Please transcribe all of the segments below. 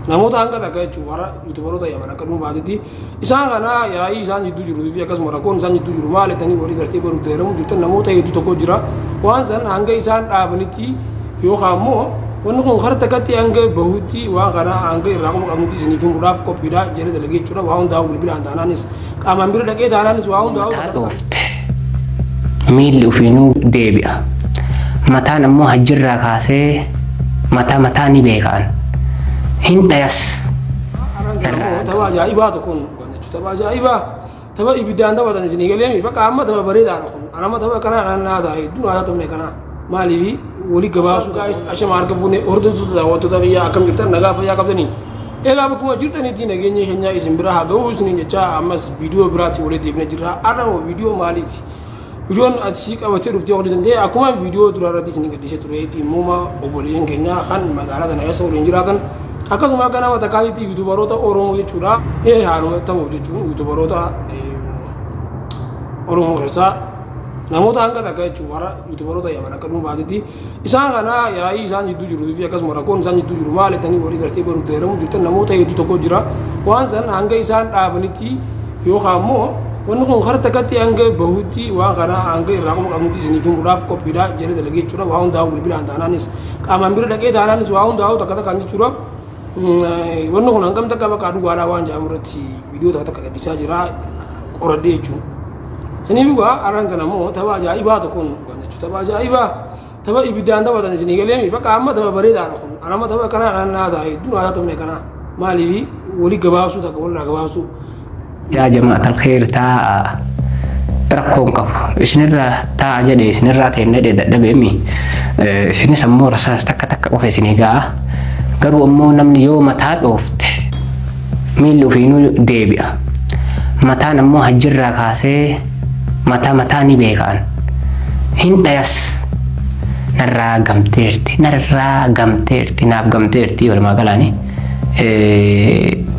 Namoota hanga takka jechuun warra yuutubaroota Yaman akka dhuunfaatitti isaan kana yaa'ii isaan jidduu jiruu fi akkasuma rakkoon isaan jidduu jiru maal jettanii warri gartee baruuf dheeramu jirtan namoota hedduu tokko jira. Waan san hanga isaan dhaabanitti yookaan immoo wanni kun kara takkatti hanga bahutti waan kana hanga irraa quba qabnutti isiniif himuudhaaf qophiidha jedhee dalagee jechuudha. Waa hundaa'u bilbilaan taanaanis qaamaan bira dhaqee taanaanis waa hundaa'u. Mataa dhoofte miilli ofiinuu deebi'a. Mataan ammoo hajjirraa kaasee mataa mataa ni beekaan. Hin dhayas. Tapha ajaa'ibaa tokkoon dhufan jechuudha. Tapha ajaa'ibaa tapha ibiddaan taphatan isinii galeemi bakka amma tapha bareedaadha kun. Anama tapha kanaa kan naa ta'a hedduu naa taphne kanaa. Maaliif wali gabaabsuu gaa'is ashama harka fuunee hordoftoota daawwattoota kiyyaa akkam jirtan nagaa fayyaa qabdanii. Egaa bakkuma jirtanitti nageenya keenya isin bira haa ga'uu isiniin jechaa ammas viidiyoo biraatti walitti deebinee jirra. Har'a immoo viidiyoo maaliiti? Viidiyoon ati qabatee dhuftee hojjetan ta'e akkuma viidiyoo duraa irratti isin gadhiisee ture dhimmuma obboleeyyan keenyaa kan magaalaa tana keessa waliin jiraatan akkasuma akka nama takkaatitti yuutubaroota Oromoo jechuudha. Ee haaluma ta'u jechuun yuutubaroota Oromoo keessaa namoota hanga takka jechuun warra yuutubaroota Yaman akka dhuunfaatitti isaan kana yaa'ii isaan jidduu jiruu fi akkasuma rakkoon isaan jidduu jiru maal jettanii warri gartee baruuf dheeramu jirtan namoota hedduu tokko jira. Waan san hanga isaan dhaabanitti yookaan immoo wanni kun kara takkatti hanga bahutti waan kana hanga irraa quba qabnutti isiniif himuudhaaf qophiidha jedhee dalagee jechuudha. Waa hundaa'u bilbilaan taanaanis qaamaan bira dhaqee taanaanis waa hundaa'u takka takkaan jechuudha. Wanni kun hangam takka bakka dhugaadhaa waan jedhamu irratti viidiyoo takka takka gadhiisaa jira qoradhee jechuudha. Saniif dhugaa har'aan kana immoo tapha ajaa'ibaa tokkoon dhufan jechuudha. Tapha ajaa'ibaa tapha ibiddaan taphatan isinii galeemi bakka amma tapha bareedaadha kun. Anama tapha kanaa kan naa ta'a hedduu naa taphne kanaa. Maaliif wali gabaabsuu takka walirraa gabaabsuu. Yaa jama'atal kheyr taa'a rakkoon qabu isinirraa taa'a jedhe isinirraa teenne jedhe dadhabeemi isinis ammoo rasaas takka takka qofa isinii ga'a garuu ammoo namni yoo mataa dhoofte miilli ofiinuu deebi'a mataan ammoo hajjirraa kaasee mataa mataa ni beekaan hin dhayas narraa gamteerti narraa gamteerti naaf gamteerti walumaa galaani.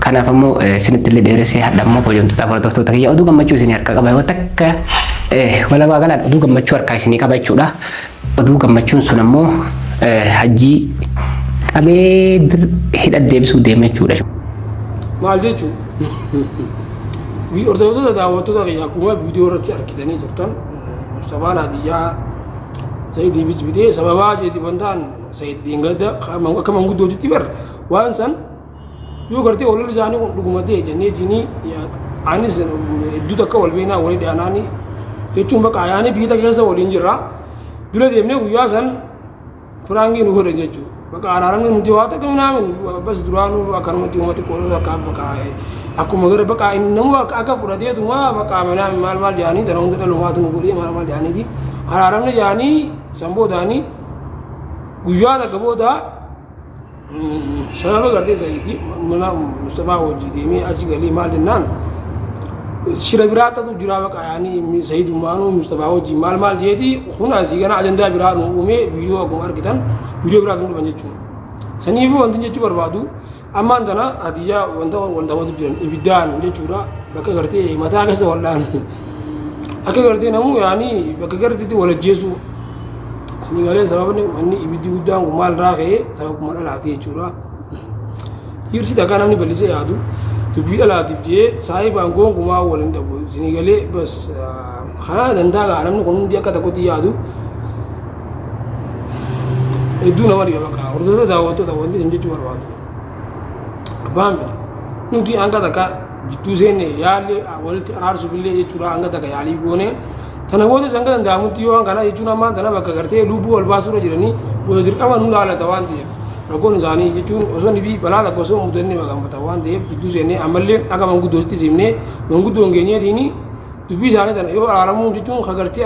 Kanaaf ammoo isinitti illee dheeressee hadha ammoo kabajamtoota hordoftoota kiyya oduu gammachuu isinii harkaa qaba yoo takka walumaa galaan oduu gammachuu harkaa isinii qaba jechuudha. Oduu gammachuun sun ammoo hajjii qabee hidha deebisuu deema jechuudha. Maal jechuun hordoftoota daawwattoota kiyya akkuma viidiyoo irratti argitanii turtan Mustafaan Hadiyyaa Sa'idiifis bitee sababaa jeeti wantaan Said dheengadda akka manguddootitti bar waan san yoo gartee ololli isaanii kun dhuguma ta'e jenneetiin anis hedduu takka wal beeknaa walii dhiyaanaanii jechuun bakka yaanii biyya keessa waliin jirra dura deemnee guyyaa san firaangii nu godhan jechuudha. Bakka araaramni nuti waa takka minaamin bas duraanuu akkanumatti uummati qoodoo takka bakka akkuma gara bakka namuu akka fudhateetuma bakka minaamin maal maal jedhanii tana hunda dhalumaatu nu godhee maal maal jedhaniiti araaramni jedhanii san boodaanii Guyyaa takka booda sababa gartee sa'iiti mana Mustafaa wajji deemee achi galee maal jennaan shira biraa tatu jiraa baqa yaani Sa'iidummaanuu Mustafaa wajji maal maal jeeti kun asii kana ajandaa biraa nu uumee viidiyoo akkuma argitan viidiyoo biraa sun dhufan jechuudha. Saniifuu wanti jechuu barbaadu ammaan tana hadiyyaa wanta wanta wanta jiran ibiddaan jechuudha bakka gartee mataa keessa wal'aan akka gartee namuu yaani bakka garteetti wal ajjeesuu isinii galee sababni wanni ibiddi guddaan kun maal irraa ka'e sababuma dhalaati jechuudha. Dhiirsi takka namni bal'isee yaadu dubbii dhalaatiif jee saayibaan gonkumaa wal hin dhabu isinii galee bas kana danda'a gaa namni kun hundi akka tokkotti yaadu hedduu nama dhiba bakka hordoftoota daawwattoota wanti isin jechuu barbaadu. Abbaan fedhe nuti hanga takka jidduu seenne yaalli walitti araarsuuf illee jechuudha hanga takka yaalii goone tana booda hanga danda'amutti yoo kana jechuun ammaan tana bakka gartee lubbuu wal baasuurra jiranii booda dirqama nu laalata waan ta'eef rakkoon isaanii jechuun osoo fi balaa takka osoo mudanne maganfata waan ta'eef jidduu seennee ammallee akka manguddootti simnee manguddoon keenyeetiin Dubbii isaanii tana yoo araaramuu jechuun ka gartee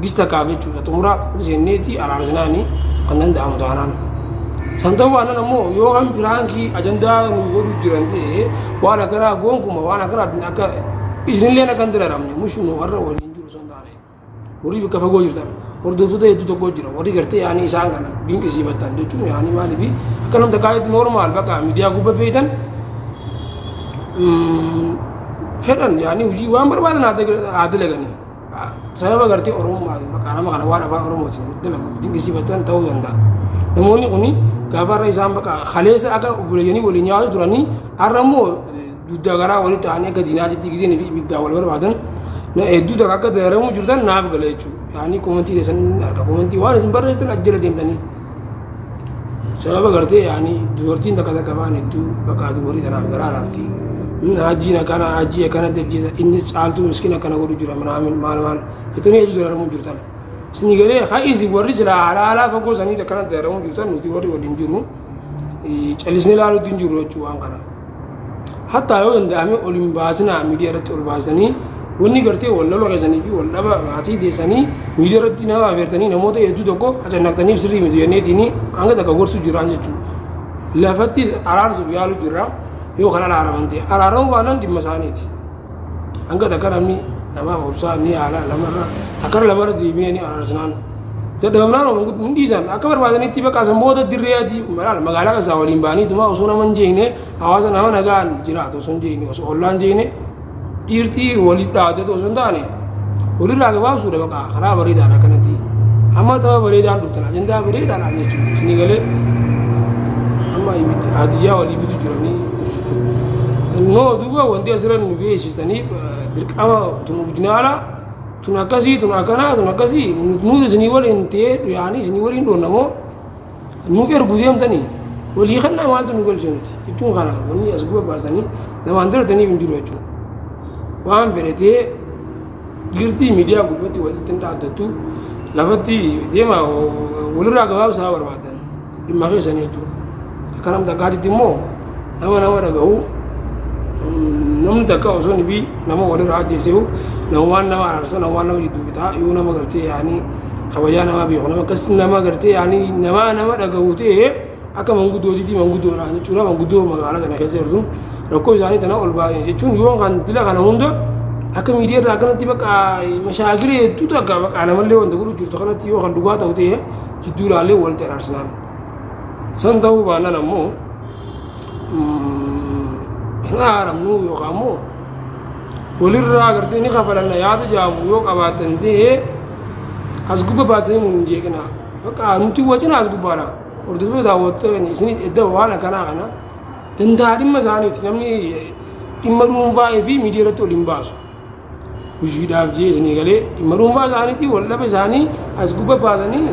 gista kaaf jechuudha. Xumura seenneeti araarsinaani kan danda'amu taanaan. San ta'uu baannaan ammoo yoo kan piraankii ajandaa nu godhu jiran ta'e waan akkanaa gonkuma waan akkanaatiin akka isinilleen akka hin dararamne mushu nu warra waliin jiru osoo hin taane. Warri bakka fagoo jirtan hordoftoota hedduu tokko jira warri gartee yaanii isaan kana dinqisiifattan jechuun yaanii maaliif akka namta kaayyetti normaal bakka miidiyaa gubbaa beektan fedhan yaanii hojii waan barbaadan haa dalaganii sababa gartee oromummaa maqaa nama kana waan afaan oromootiin dalagu dinqisiifatan ta'uu danda'a. Namoonni kun gaafa har'a isaan bakka kaleessa akka obboleeyyanii waliin nyaatu turanii, har'a immoo dugda garaa walitti ta'anii akka diinaatitti giseen fi ibiddaa wal barbaadan hedduu takka akka dararamuu jirtan naaf gala jechuudha. Yaani komantii keessan harka komantii waan isin barreessitan ajjala deemtanii. Sababa gartee yaani dubartiin takka takka faan hedduu bakka dubartii tanaaf garaa laafti. Hajjiin akkana, hajjii akkanatti ajjeesa, inni caaltuu miskiin akkana godhu jira, minaamin maal maal jettanii hedduu dararamuu jirtan. Isin galee ha'i warri silaa halaalaa fagoo sanii akkana dararamuu jirtan, nuti warri waliin jiru callisnee ilaaluutti hin jiru jechuu waan kana. Hattaa yoo danda'ame ol hin baasinaa. Miidiyaa irratti ol baasanii wanni gartee wal lola keessanii fi wal dhaba maatii keessanii miidiyaa irratti nama afeertanii namoota hedduu tokko hacannaqtaniif sirrii miti jenneetiin hanga takka gorsuu jiraan jechuudha. Lafatti araarsuuf yaalu jirra. Yoo kan araaraman ta'e, araaramuu baannaan dhimma isaaniiti. Hanga takka namni namaaf obsaa ni yaala, lamarra takkara lamarra deebinee ni araarsinaan. Dadhabamnaan hin dhiisan akka barbaadanitti bakka san booda dirree adii magaalaa keessaa waliin ba'aniituma osoo nama hin jeeqne, hawaasa nama nagaan jiraatu osoo hin jeeqne, osoo ollaan jeeqne, dhiirtii walitti dhaadatu osoo hin taane walirraa gabaabsuudha. Bakka karaa bareedaadha kanatti amma tapha bareedaan dhuftan, ajandaa bareedaadhaan jechuudha. Isinii galee amma hadiyyaa walii bitu jiranii noo duuba wanti asirra nu beeksisaniif dirqama tun original tun akkasii, tun akkanaa, tun akkasii nuti isinii waliin ta'ee dhiyaanii isinii waliin dhoonnamoo nuuf erguu deemtanii walii kannaa maaltu nu galche nuti jechuun kana wanni as guba baasanii namaan darataniif hin jiru jechuudha. Waan fedhatee dhiirtii miidiyaa gubbatti walitti hin dhaaddattu, lafatti deema walirraa gabaabsaa barbaadan dhimma keessanii jechuudha. Akka namni takkaatitti immoo nama nama dhaga'u, namni takka osoo fi nama walirraa ajjeeseehu namumaan nama araarsa, namumaan nama jidduu fixaa. Yoo nama gartee yaanii kabajaa namaa beeku, nama akkas nama gartee yaanii nama nama dhaga'u ta'e, akka manguddootitti manguddoodhaan jechuudha. Manguddoo magaalaa kana keessa jirtu rakkoo isaanii tana ol baay'ee jechuun yoo kan dila kana hunda akka miidiyaa irraa akkanatti bakka mashaakila hedduutu akka bakka namallee wanta godhu jirtu kanatti yoo kan dhugaa ta'u ta'e jidduu ilaallee walitti araarsinaan, san ta'uu baannaan ammoo hin araaramnu yookaan ammoo walirraa gartee ni kafalanna yaada jaamu yoo qabaatan ta'e as gubba baasanii nun hin jeeqina. Bakka nuti wacina as gubbaadha. Hordoftoota, daawwattoota keenya, isin edda waan akkanaa kana danda'a dhimma isaaniiti. Namni dhimma dhuunfaa fi miidiyaa irratti ol hin baasu. Hojiidhaaf jee isinii galee dhimma dhuunfaa isaaniiti wal dhaba isaanii as gubba baasanii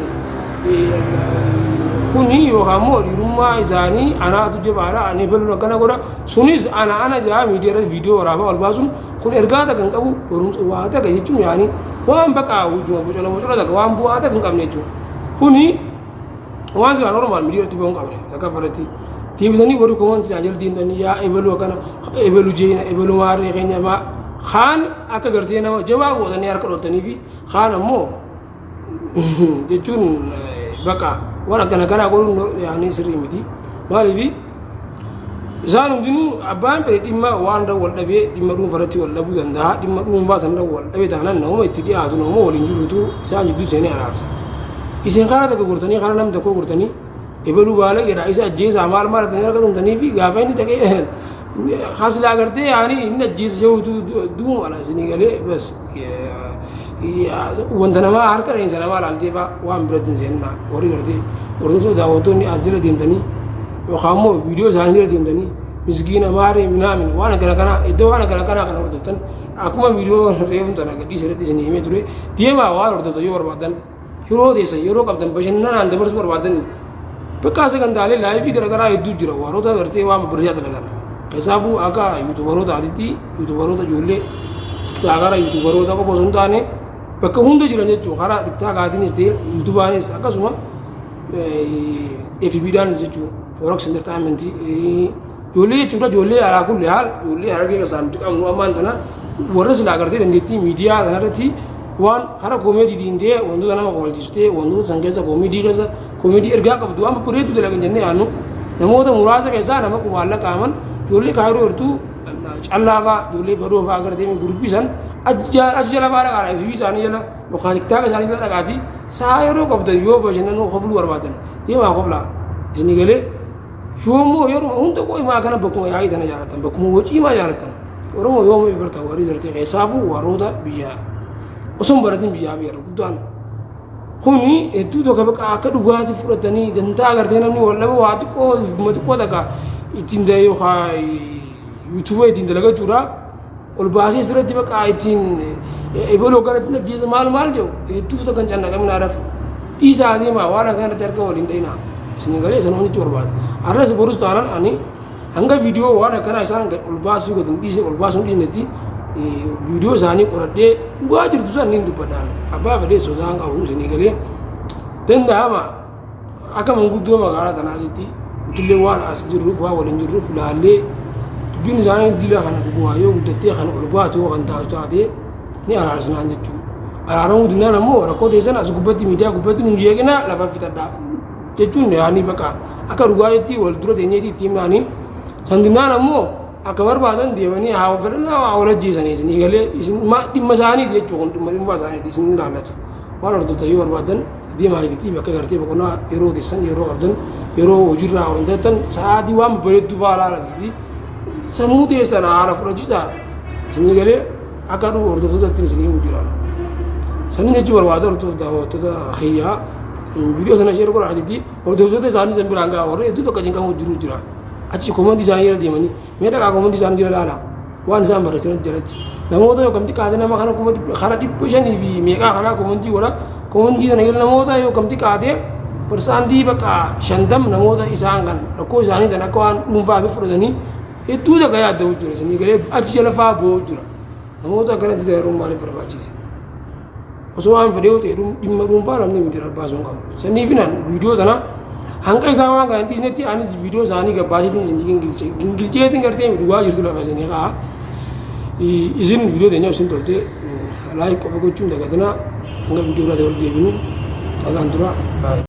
kuni yookaan immoo dhiirummaa isaanii anaatu jabaadha, ani baluun akkana godha, sunis ana ana jaa miidiyaa irratti viidiyoo waraabaa ol baasuun kun ergaa takka hin qabu, barumsa waa takka jechuun yaani waan bakka hojuma bocona bocona takka waan bu'aa takka hin qabne jechuudha. Kuni waan silaa normal miidiyaa irratti bahuu hin qabne takka irratti deebisanii warri komantii jala deemtanii yaa ebaluu akkana, ebalu jeena, ebalu maarree keenya maa kaan akka gartee nama jabaa gootanii harka dhootanii fi kaan ammoo jechuun bakka waan akkana kanaa godhuun yaanii sirrii miti. Maaliif isaan hundinuu abbaan fedhe dhimma waan irra wal dhabee dhimma dhuunfa irratti wal dhabuu danda'a. Dhimma dhuunfaa san irra wal dhabe taanaan nama itti dhiyaatu, nama waliin jirutu isaan jidduu seenee araarsa. Isin karaa takka gortanii, karaa namni tokko gortanii ebaluu baala jedha, isa ajjeesaa maal maal jettanii harka tumtanii fi gaafa inni dhaqee kaslaa gartee yaani inni ajjeesa jirutu du'u mala. Isinii galee bas wanta namaa harka dheensa namaa laaltee fa'aa waan biratti hin seenna. Warri gartee hordoftoota, daawwattoonni as jala deemtanii yookaan immoo viidiyoo isaanii jala deemtanii miskiina maaree minaamin waan akkana kanaa iddoo waan akkana kanaa kana hordoftan, akkuma viidiyoo reefuun tana gadhiisa irratti isin himee ture, deemaa waan hordoftan yoo barbaadan, yeroo teessan, yeroo qabdan bashannanaan dabarsuu barbaadanii bakka sagantaalee live garaagaraa hedduu jira. Warroota gartee waan babbareedaa dalagan keessaafuu akka youtuberoota aditti, youtuberoota ijoollee TikTokera, youtuberoota qofa osoo hin taane bakka hunda jiran jechuudha. Karaa TikTokaatiinis ta'e, YouTubeaanis, akkasuma FBdhaanis jechuudha, Forex Entertainment ijoollee jechuudha. Ijoollee alaa kulli haal ijoollee Harargee keessaa nuti qabnu ammaan tana warra silaa gartee dandeettii miidiyaa kanarratti waan karaa koomeediitiin ta'e, wantoota nama kofalchiisu ta'e, wantoota san keessa koomedii keessa koomedii ergaa qabdu waan babbareedduu dalagan jennee yaadnu namoota muraasa keessaa nama qubaan lakkaa'aman, ijoollee Kaayiroo jirtu, callaa fa'aa, ijoollee badoo fa'aa agartee gurbii san achi jala fa'aa dhaqaadha. FB isaanii jala yookaan TikTok isaanii jala dhaqaati sa'a yeroo qabdan yoo bashannanuu kofluu barbaadan deemaa koflaa. Isinii galee yoommoo yeroo hunda qo'imaa kana bakkuma yaa'ii tana jaalatan, bakkuma waciimaa jaalatan Oromoo yoomuu ifarta warri gartee keessaafuu warroota biyya osoo hin baratin biyyaa biyya guddaan Kuni hedduu tokko bakka akka dhugaati fudhatanii dantaa agartee namni wal dhaba waa xiqqoo dhuma xiqqoo takka ittiin yookaan YouTube ittiin dalagachuudha. Ol baasee sirriitti bakka ittiin ebaloo gara ittiin ajjeesa maal maal jedhu hedduu takka hin cannaqaminaadhaaf. Dhiisaa deemaa, waan akkana irratti harka waliin dhayinaa. Isin galee sanuma jechuu barbaada. Har'as borus taanaan ani hanga viidiyoo waan akkanaa isaan ol baasuu gadi hin dhiisne, ol baasuu hin dhiisnetti viidiyoo isaanii qoradhee dhugaa jirtu san niin dubbadhaan. Abbaa fedhee sodaan qabu, isinii galee danda'ama. Akka manguddoo magaalaa tanaatitti nutillee waan as jirruuf, waan waliin jirruuf, laallee dubbiin isaanii dila kana dhugumaa yoo guddattee kan ol baatu yoo kan taatu taate ni araarsinaan jechuudha. Araaramuu dinnaan ammoo rakkoo teessan as gubbatti, miidiyaa gubbatti nu jeeqina, lafa fixadhaa jechuun yaanii bakka akka dhugaa'itti wal dura teenyeetii itti himnaanii. San dinnaan ammoo akka barbaadan deemanii haa fedhan haa wal ajjeesanii, isinii galee, isin dhimma isaaniiti jechuudha. Kun dhimma dhuunfaa isaaniiti, isin ilaallatu. Waan hordoftan yoo barbaadan deemaa jirti bakka gartee boqonnaa yeroo teessan, yeroo qabdan, yeroo hojiirraa wantattan, sa'aatii waan bareedduu fa'aa ilaalati sammuu teessan haala fudhachiisaa, isinii galee, akka dhufu hordoftoota ittiin isinii himu jiran. Sanni jechuu barbaada, hordoftoota daawwattoota kiyyaa, viidiyoo sana ishee godhaatitti hordoftoota isaanii san biraan ga'a. Warra hedduu tokko cinqamu jiru jira. Achi comment isaanii jala deemanii, mee dhaqaa comment isaanii jala ilaala, waan isaan barreessan jalatti. Namoota yookaan xiqqaate nama kana 500,000 fi meeqaa kanaa comment godha. Comment sana jala namoota yookaan xiqqaate 50% namoota isaan kan rakkoo isaanii kan akka waan dhuunfaa fi fudhatanii hedduu takka yaadda'u jira. Isinii galee, achi jala fa'aa bo'oo jira. Namoota akkanatti ta'eeruun maaliif barbaachise? Osoo waan fedhee yoo ta'e dhimma dhuunfaa namni miti rabbaasuu hin qabu. Saniifinan viidiyoo tana hanqa isaan waan kana hin dhiisnetti anis viidiyoo isaanii gabbaaseetiin isin gingilche. Gingilcheetiin gartee dhugaa jirtu lafa isinii ka'a. Isin viidiyoo teenya isin toltee like qofa gochuun dagatinaa. Hanga viidiyoo biraatti wal deebinu nagaan tura.